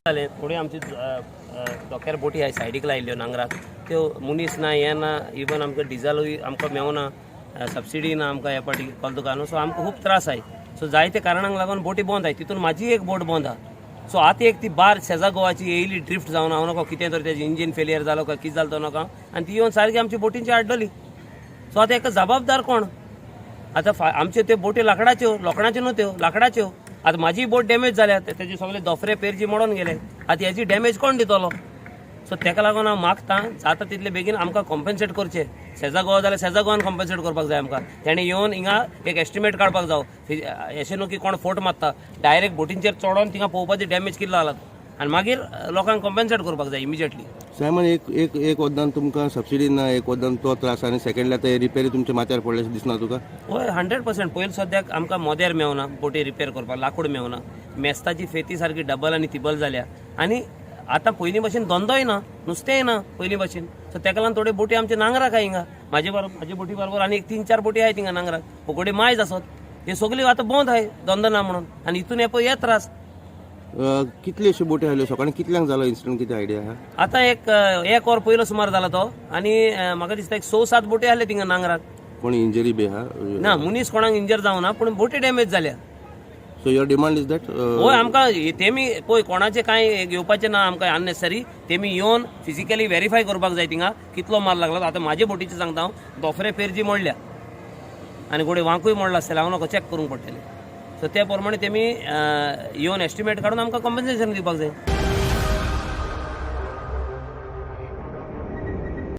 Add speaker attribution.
Speaker 1: जालें, थोडी आमची धोक्यार बोटी आहाय, सायडीक लायिल्ल्यो नांगराक. त्यो मनीस ना, हें ना. इवन आमकां डिजलूय आमकां मेवना, सबसिडी ना आमकां ह्या पाटी कोलतुका न्हू. सो आमकां खूब त्रास आहाय. सो जायते कारणांक लागून बोटी बंद आहाय. तितून म्हाजी एक बोट बंद आहा. सो आतां एक ती बार शेजा गोवाची येयली, ड्रिफ्ट जावन, हांव नको कितें तर तेजें इंजीन फेलियर जालो काय कितें जालो तो नको, आनी ती येवन सारकी आमची बोटींची आडडली. सो आतां हेका जबाबदार कोण? आतां आमच्यो त्यो बोटी लांकडाच्यो, लोखणाच्यो न्हू त्यो, लांकडाच्यो. आतां म्हाजी बोट डॅमेज जाल्या, तेजे सगळे दोफरे पेरजी मोडून गेले. आतां हेजी डॅमेज कोण दितलो? सो तेका लागून हांव मागता, जाता तितले बेगीन आमकां कॉम्पन्सेट करचें. सेजा गोवा जाल्यार सेजा गोवान कॉम्पन्सेट करपाक जाय आमकां. तेणें येवन हिंगा एक एस्टिमेट काडपाक जावो. अशें न्हू की कोण फोट मारता. डायरेक्ट बोटींचेर चडोन थिंगा पळोवपाची डॅमेज कितलो जाला तो आनी मागीर लोकांक कॉम्पन्सेट करपाक जाय इमिजिएटली.
Speaker 2: सायमन, एक एक एक वद्दान तुमकां सबसिडी ना, एक वद्दान तो त्रास आनी सेकंडली आतां रिपेरी तुमच्या माथ्यार पडले अशें दिसना तुका?
Speaker 1: हय, 100%. पयलीं सद्याक आमकां मोदेर मेवना, बोटी रिपेर करपाक लाकूड मेवना. मेस्ताची फेती सारकी डबल आनी तिबल जाल्या आनी आतां पयलीं भशेन धंदोय ना, नुस्तेंय ना पयलीं भशेन. सो तेका लागून थोड्यो बोटी आमचे नांगराक आहा हिंगा. म्हाजे बरोबर, म्हाजे बोटी बरोबर आनी एक तीन चार बोटी आहाय थिंगा नांगराक. फुगडी मायज आसत, हे सगल्यो आतां बंद आहाय, धंदो ना म्हणून. आनी हितून हे पळय हे त्रास.
Speaker 2: कितली अश्यो बोटी आयल्यो? सकाळी कितल्यांक जालो इन्सिडंट, कितें आयडिया आहा?
Speaker 1: आतां एक एक वर पयलो सुमार जाला तो आनी म्हाका दिसता एक स सात बोटी आहले थिंगा नांगराक.
Speaker 2: कोण इंजरी बी आहा?
Speaker 1: ना, मनीस कोणाक इंजर जावना, पूण बोटी डॅमेज जाल्या.
Speaker 2: So your demand is that
Speaker 1: हय, आमकां तेमी पळय, कोणाचें कांय घेवपाचें ना आमकां अननेसेसरी. तेमी येवन फिजिकली व्हेरीफाय करपाक जाय थिंगा कितलो माल लागला. आतां म्हाजे बोटीचें सांगता हांव, दोफरे पेरजी मोडल्या आनी गोडे वांकूय मोडला आसतलें, हांव नाका, चॅक करूंक पडटलें. सो ते प्रमाणे तेमी येवन एस्टिमेट काडून आमकां कॉम्पन्सेशन दिवपाक जाय.